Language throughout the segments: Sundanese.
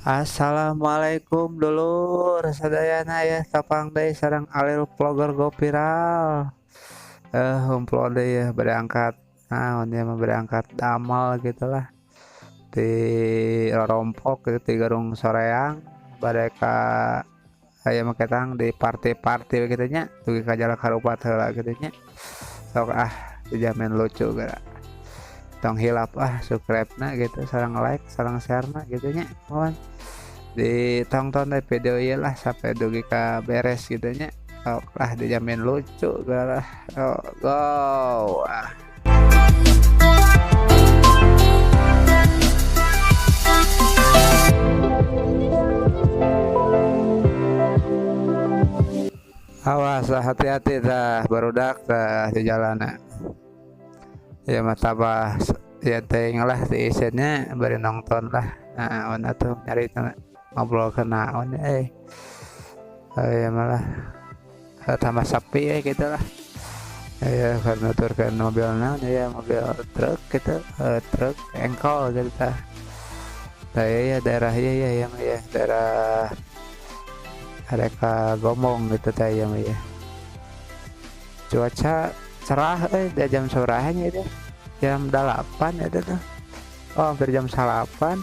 Assalamualaikum dulur sadayana ya, tapang deui sareng Alil vlogger go viral. Humplo deui ya berangkat naon ya, berangkat damel gitulah di rorompok gitu, di Garung Soreang bade ka aya maketang di party-party gitu nya, dugi ka jalan karupat heula gitu nya. Sok ah dijamin lucu geura. Tong hilap ah subscribe na gitu, sareng like sareng share na gitu nya, kawan. Ditonton deh video ieu lah sampai dugi ka beres gitu nya. Sok lah dijamin lucu geura. Oh, go. Ah. Awas lah, hati-hati dah barudak dah di jalan. Ya mata bah ya teh lah di isinya bari nonton lah. Nah, on atuh nyari ngobrol ke naon ya malah tambah sepi ya gitu lah. Ya karena nuturkeun mobil naon ya, mobil truk gitu, truk engkol gitu tah. Nah, ya daerah ya ya ya daerah mereka Gombong gitu teh ya ya. Cuaca cerah di jam sorahnya itu jam 8 itu tuh. Oh, hampir jam 8.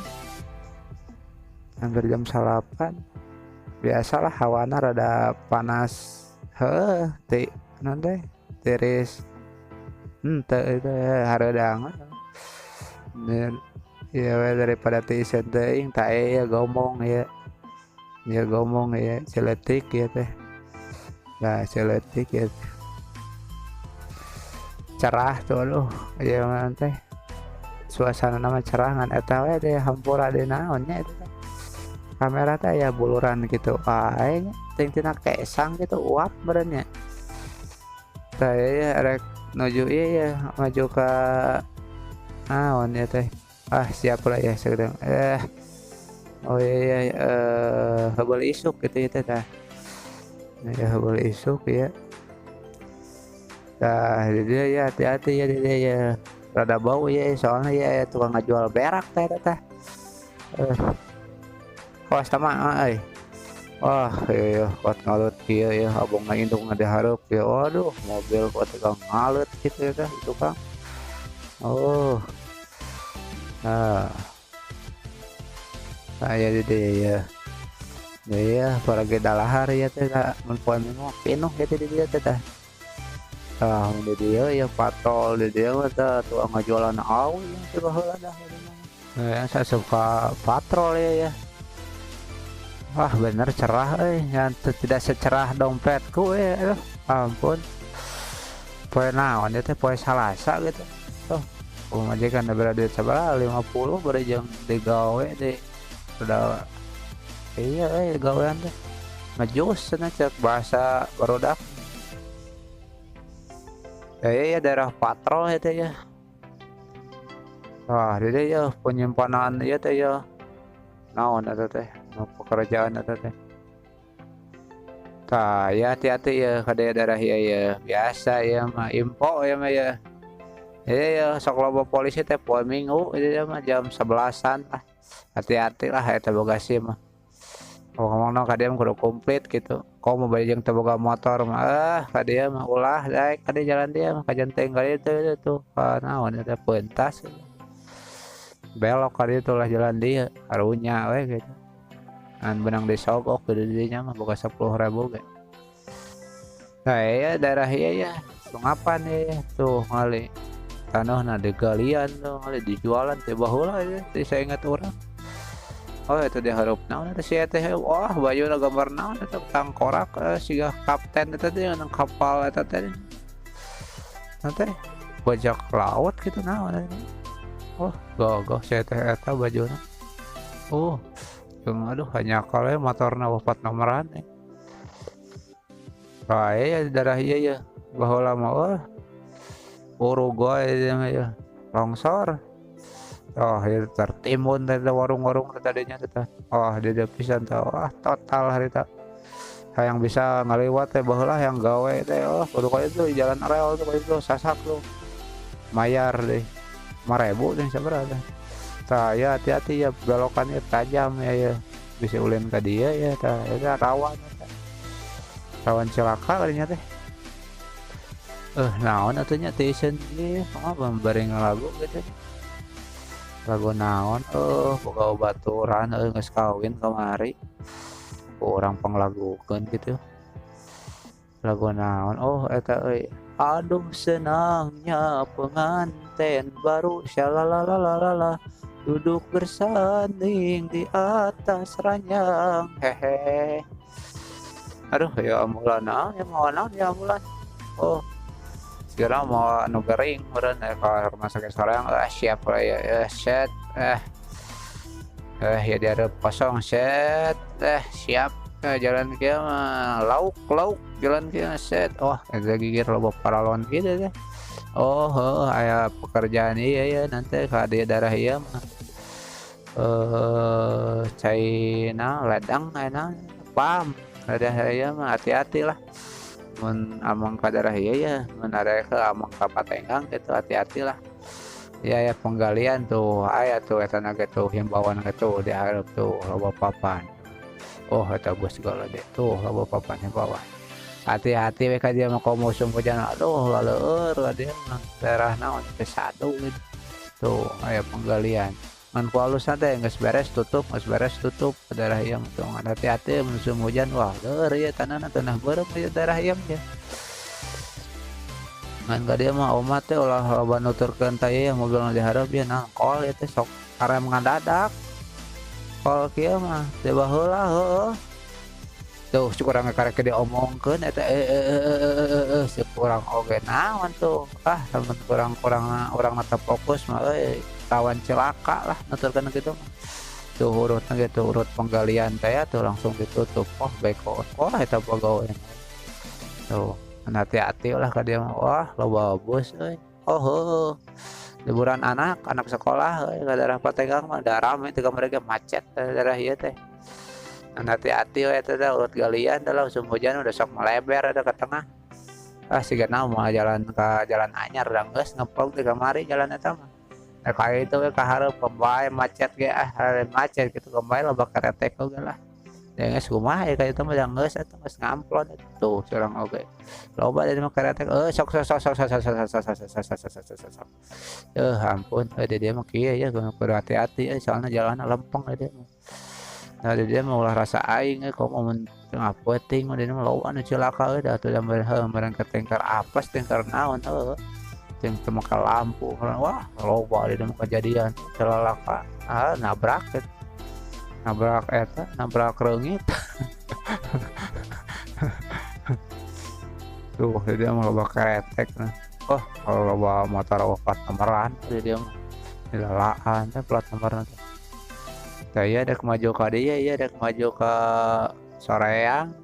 Hampir jam 8. Biasalah hawana rada panas. Heuh, ti naon teh? Tiris. Henteu itu hareudang. Ya daripada tiis teuing tah ya Gombong ya. Ya Gombong ya, celetik ya teh. Nah, celetik ya. Cerah tuh aduh, ya teh. Suasana nama cerah ngan eta we teh hampura deui naon nya itu teh. Kamera teh ya buluran gitu wae nya, ting tina kesang gitu uap meureun nya. Tah ya rek nuju ieu ya, maju ka naon ya teh. Ah, siap lah ya sekedang. Oh iya iya heubeul isuk gitu ya teh tah. Ya heubeul isuk ya. Tah dia ya hati-hati ya dia ya. Rada bau ya soalnya ya tukang ngajual berak teh teh. Awas tama euy. Wah, iya kuat ngalut kieu ya abong indung dihareup ya. Waduh, mobil kuat tukang ngalut gitu ya teh tukang. Oh. Nah. Nah ya dia ya. Ya para gedalahar ya teh mun poe minggu pinuh ya teh dia teh tah. Tah di dia ya patrol di dia mah teh tukang ngajualan awi ya teh baheula dah. Nah, saya suka patrol ya ya. Wah bener cerah yang tidak secerah dompetku aduh ampun. Poe naon ya teh poe Salasa gitu. Tuh, pamajikan da duit sabaraha 50 bari jeung digawe di udah iya gawean teh ngejus cenah cek bahasa barudak. Ya daerah patrol ya teh ya. Wah, dia ya penyimpanan ya teh ya. Naon eta teh, pekerjaan eta teh. Tah ya hati-hati ya ka daerah ya ya. Biasa ya mah info ya mah ya. Ya ya sok loba polisi teh poe Minggu itu ya mah jam 11-an lah. Hati-hati lah eta boga SIM mah. Ngomong-ngomong ka dieu kudu komplit gitu. Komo bari jeung teu boga motor mah ka dieu mah ulah daek ka dieu jalan dieu mah kajenteng ka dieu teh tuh ka naon eta pentas. Belok ka dieu lah jalan dieu karunya we gitu. An benang disogok di dieu nya mah boga 10.000 ge. Nah ya daerah ieu ya Sungapan ya tuh ngali tanahna digalian tuh ngali dijualan teh baheula ya teh saingat urang. Oh itu dia hareup naon eta si teh wah bajuna gambar naon eta tangkorak siga kapten eta teh nang kapal eta teh. Nanti bajak laut gitu naon eta. Oh gogoh si teh eta bajuna. Oh jeung aduh hanya kale motorna opat nomoran. Wah ya darah ieu ya baheula mah oh Uruguay ya longsor. Oh ya tertimbun teh warung-warung tadinya teh. Oh dia pisan teh. Wah total hari teh. Hayang bisa ngaliwat teh baheula yang gawe teh. Oh kudu ka itu jalan rel tuh itu sasak tuh. Mayar deh. 5.000 teh sabaraha teh. Tah ya hati-hati ya belokannya tajam ya ya. Bisa ulin ka dieu ya tah eta rawan eta. Rawan celaka kadinya teh. Naon atuh nya tiiseun ieu mah bari ngalagu gitu. Lagu naon boga baturan geus kawin kamari. Urang panglagukeun gitu. Lagu naon oh eta euy. Aduh senangnya pengantin baru shalalalalala duduk bersanding di atas ranjang hehe. Aduh ya ambulan ya mau naon ya ambulan. Oh segera mau anu gering meureun ka rumah sakit soreang siap lah ya set ya dihareup kosong set siap jalan kieu mah lauk lauk jalan kieu set. Oh eta gigir loba paralon kieu teh. Oh heuh aya pekerjaan ieu ya nanti ka dieu darah ieu mah cai naon ledang aya naon pam daerah ieu mah hati-hati lah mun amang ka daerah ieu ya mun arek amang ka Patenggang gitu hati-hati lah ya ya penggalian tuh aya tuh eta na ge tuh himbauan tuh dihareup tuh loba papan. Oh eta bus segala deh tuh loba papan himbauan. Hati-hati we ka dieu mah komo musim hujan aduh laleur ka dieu mah daerah naon teh sadu gitu. Tuh aya penggalian. Ngan ku alusna teh geus beres tutup daerah ieu mah tuh hati-hati musim hujan wah leur ieu tanahna tanah beureum ieu daerah ieu mah. Ngan ka dieu mah omat teh ulah loba nuturkeun teh ieu mobilna dihareup ieu nah kol ieu teh sok karem ngadadak. Kol kieu mah teh baheula heueuh. Tuh si kurang karek diomongkeun eta si kurang oge naon tuh ah lamun kurang-kurang urang mah fokus mah euy rawan celaka lah nuturkeun kitu mah. Tuh urutna gitu urut penggalian teh tuh langsung ditutup. Oh beko oh eta pagawean. Tuh hati-hati lah ka dieu mah wah loba bus euy. Oh heuh liburan anak anak sekolah euy ka daerah Patenggang mah da rame teh mereka macet daerah ieu teh. Hati-hati we eta teh urut galian teh musim hujan udah sok meleber ada ke tengah. Ah sigana mah jalan ka jalan anyar da geus ngeplog di kamari jalan eta mah. Nah kaya itu we ka hareup bae macet ge ah macet gitu bae loba keretek oge lah. Da geus kumaha ya ka itu mah da geus eta geus ngamplon tuh surang oge. Loba di mah keretek sok sok sok sok sok sok sok sok sok sok sok sok sok. Ampun di dieu mah kieu ya kudu hati-hati soalna jalanna lempeng di dieu mah. Nah dia mah ulah rasa aing komo mun tengah peuting mah dia mah loba nu cilaka euy da atuh da meureun ke tengker apes tengker naon heuh. Teng teu make lampu wah loba di dieu mah kejadian celalaka ah nabrak gitu. Nabrak eta nabrak reungit. Tuh di dieu mah loba keretek nah. Oh kalau loba motor plat nomoran di dieu mah dilalaan teh plat nomorna teh. Saya ada maju ke dia, ya ada maju ke Soreang.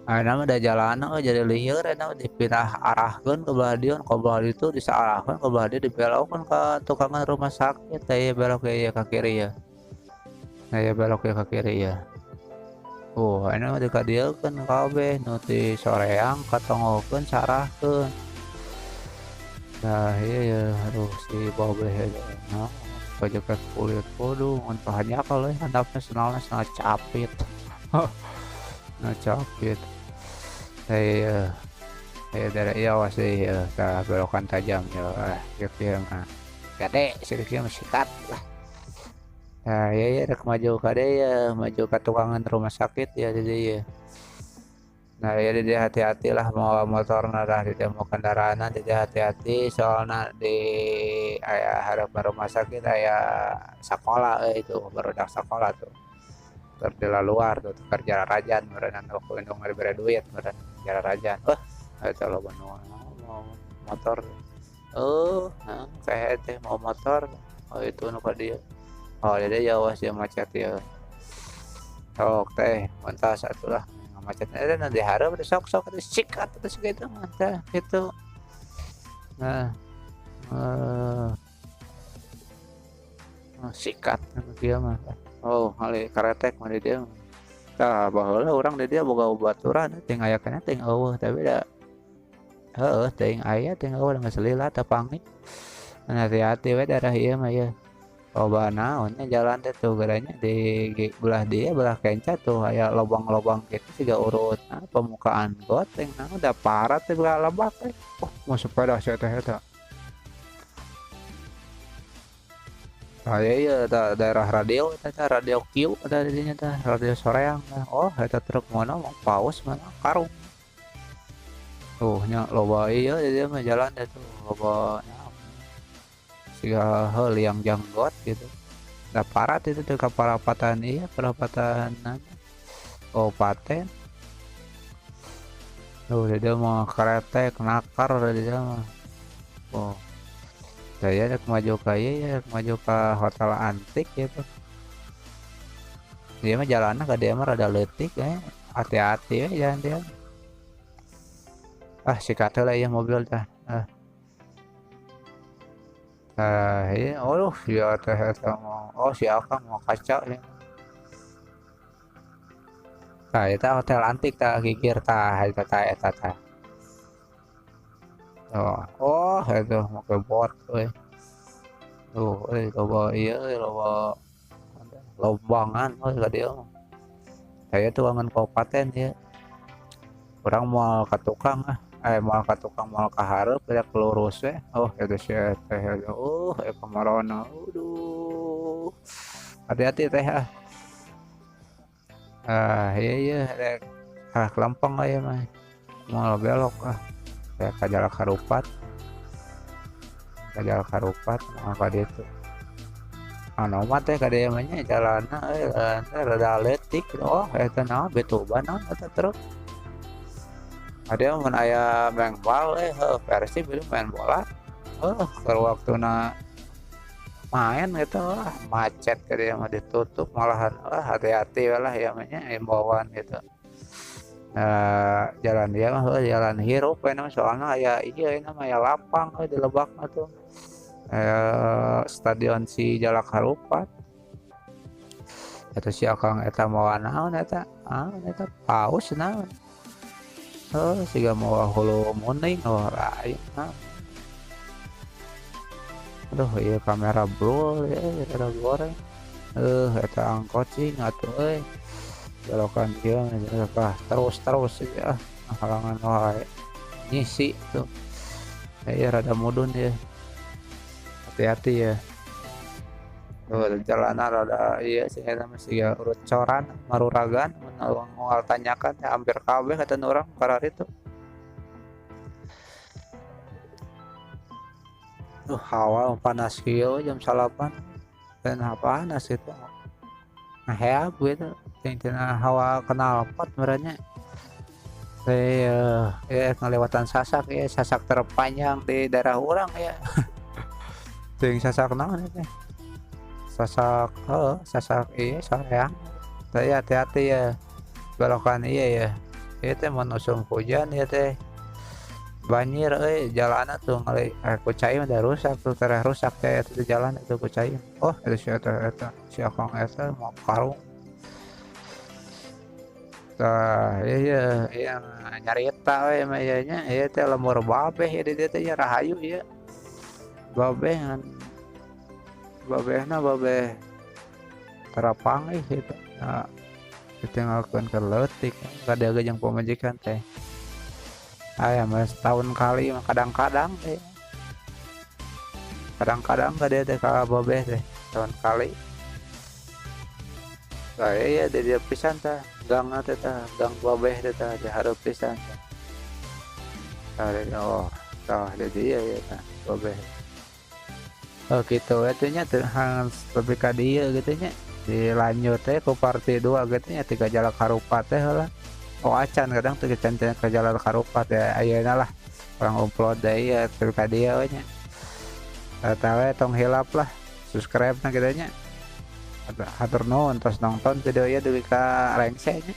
Nah, udah jalan, oh jadi lieur, nah dipindah arahkan ke belah dieu, ke belah itu disearahkan ke belah dieu dibelokkan ke tukangan rumah sakit, saya belok ya ke kiri ya. Saya belok ya ke kiri ya. Oh, ini udah ke dieu kan kabeh, nu ti Soreang katongokeun sarahkeun. Nah, iya ya, aduh si babeh nah. Jaket kulit waduh entahnya kalau handapnya senalnya senal capit. Nah capit saya dari iya masih ya belokan tajam ya gitu mah gede sedikit sikat lah. Nah ya ya maju kade ya maju ke tukangan rumah sakit ya jadi ya. Nah ya jadi hati-hati lah mau motor nah tidak mau kendaraan jadi hati-hati soalnya di ayah harapan rumah sakit ayah sekolah itu baru dah sekolah tuh kerja luar tuh kerja rajan merenang waktu indung bere duit merenang kerja rajan itu lo mau motor nah kayak teh mau motor oh itu nu dia oh jadi ya awas ya macet ya sok teh mentah satu lah macetnya ada nanti harap udah sok sok itu sikat terus gitu mantap gitu nah sikat dia mah oh kali karetek mah dia tah baheula urang di dia boga baturan ting aya kana ting eueuh tapi da heueuh ting aya ting eueuh geus lila teu pangit hati-hati we daerah ieu mah ya. Loba naonnya jalan teh tuh geranya di belah dia belah kenca tuh aya lobang-lobang gitu siga urut nah, permukaan got yang nah, udah parah teh belah lebak teh. Oh, mau sepeda sia teh eta. Nah, iya ta, daerah radio eta radio Q eta di dinya teh radio Soreang tah. Oh, eta truk mana mau paus mana karung. Tuh nya loba ieu di dieu mah jalan teh tuh loba siga liang janggot gitu. Nah parat itu tuh ke parapatan iya perapatan kabupaten. Tuh dia mau kretek nakar dia mah. Oh. Saya rek maju ke iya ya, maju ke hotel antik gitu. Dia mah jalannya ke dia mah rada leutik ya. Hati-hati ya jalan dia. Ah sikat lah ya mobil dah. Ah. Iya, oh ya teh eta mau oh si akang mau kaca ya. Tah eta hotel antik tah gigir tah eta tah eta tah. Oh, oh itu make bot euy. Tuh euy loba ieu euy loba lobangan euy ka dieu mah. Saya tuh wangun kabupaten ieu. Urang moal ka tukang ah. Moal ka tukang moal ka hareup rek lurus we. Oh eta si teh oh kamarana. Aduh. Hati-hati teh ah. Ah iya iya rek ah lempeng aya mah. Moal belok ah. Rek ka Jalak Harupat. Ka Jalak Harupat moal ka ditu. Anu mah teh ka dieu mah nya jalanna euy rada leutik. Oh eta naon betuban naon eta truk. Ada mun aya mengbal heuh Persib itu main bola. Keur waktuna main gitu lah macet ke dia mah ditutup malahan lah hati-hati lah ya mah nya imbauan gitu. Jalan dia mah jalan hirup we mah soalna aya ieu mah aya lapang di lebak mah tuh. Stadion si Jalak Harupat. Eta si akang eta mawa naon eta? Ah eta paus naon. Oh, siga mawa hulu muning oh lain nah. Aduh ieu kamera bro ya rada goreng. Eta angkot cing atuh euy. Belokan kieu ah terus-terus ya halangan wae. Ngisi tuh. Ya rada mudun ya. Hati-hati ya. Tuh jalanan rada iya sih eta mah siga urut coran maruragan mun moal tanyakan teh hampir kabeh kata urang kararitu. Tuh hawa panas kieu jam 9 dan panas itu. Nah heab gitu ting tina hawa knalpot merenya. Saya ya ngalewatan sasak ya sasak terpanjang di daerah urang ya. Ting sasak naon teh? Sasak sasak iya Soreang. Saya hati-hati ya belokan iya ya. Ieu teh mun usum hujan ya teh banjir euy jalanna tuh ngali ku cai mah rusak tuh tereh rusak teh eta jalan itu ku cai. Oh eta si eta eta si akang eta mau karung. Tah iya iya nyarita we mah ieu nya ieu teh lembur babeh ieu di dieu teh ya rahayu ieu. Babeh ngan babehna babeh terapang gitu. Nah, ditinggalkeun ke leutik kada ge jeung pamajikan teh. Aya mah setahun kali mah kadang-kadang teh. Kadang-kadang ka dieu teh ka babeh teh tahun kali. Tah iya di dieu pisan tah gangna teh tah gang babeh teh tah dihareup pisan tah. Tah oh tah di dieu ya tah babeh. Oh gitu eta nya teh lebih ka dieu gitu nya. Dilanjut teh ku part 2 gitu nya tiga Jalak Harupat teh heula. Oh acan kadang teh can ke Jalak Harupat ya ayeuna lah urang upload deui ya teu ka dieu we nya. Eta we tong hilap lah subscribe na kitu nya. Hatur nuhun tos nonton video ieu dugi ka rengse nya.